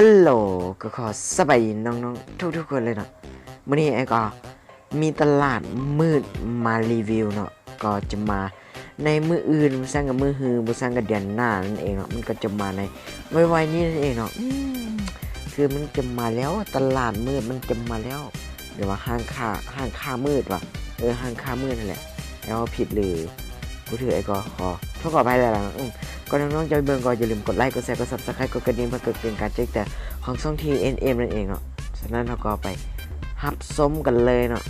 ຮັລໂຫຼ ກໍຂໍສະບາຍດີນ້ອງໆທຸກໆຄົນເລີຍເນາະ. ມື້ນີ້ອ້າຍກໍມີຕະຫຼາດມືດມາຣີວິວເນາະ, ກໍຈະມາໃນມື້ອື່ນ ບໍ່ຊັ້ນກໍມື້ຮື ບໍ່ຊັ້ນກໍເດືອນໜ້ານັ້ນເອງເນາະ. ມັນກໍຈະມາໃນໄວໆນີ້ນັ້ນເອງເນາະ. ອືມ ຄືມັນຈະມາແລ້ວ, ຕະຫຼາດມືດມັນຈະມາແລ້ວ ຫຼືວ່າຮ້ານຄ້າ, ຮ້ານຄ້າມືດຫວາ? ເອີ, ຮ້ານຄ້າມືດນັ້ນແຫຼະ. ແລ້ວຜິດ ຫຼື ບໍ່ຖືກ ອ້າຍກໍຂໍໂທດຂໍອະໄພຫຼາຍໆເນາະ. ອືມ ກ່ອນນ້ອງໆຈະໄປເບິ່ງ ກໍຢ່າລືມກົດໄລ ກົດແຊ ກົດ Subscribe ກົດກະດິ່ງ ເພື່ອເປັນການແຈ້ງເຕືອນຂອງຊ່ອງ ທີເອັນເອັມ ນັ້ນເອງເນາະ. ສະນັ້ນເຮົາກໍໄປຮັບຊົມກັນເລີຍເນາະ.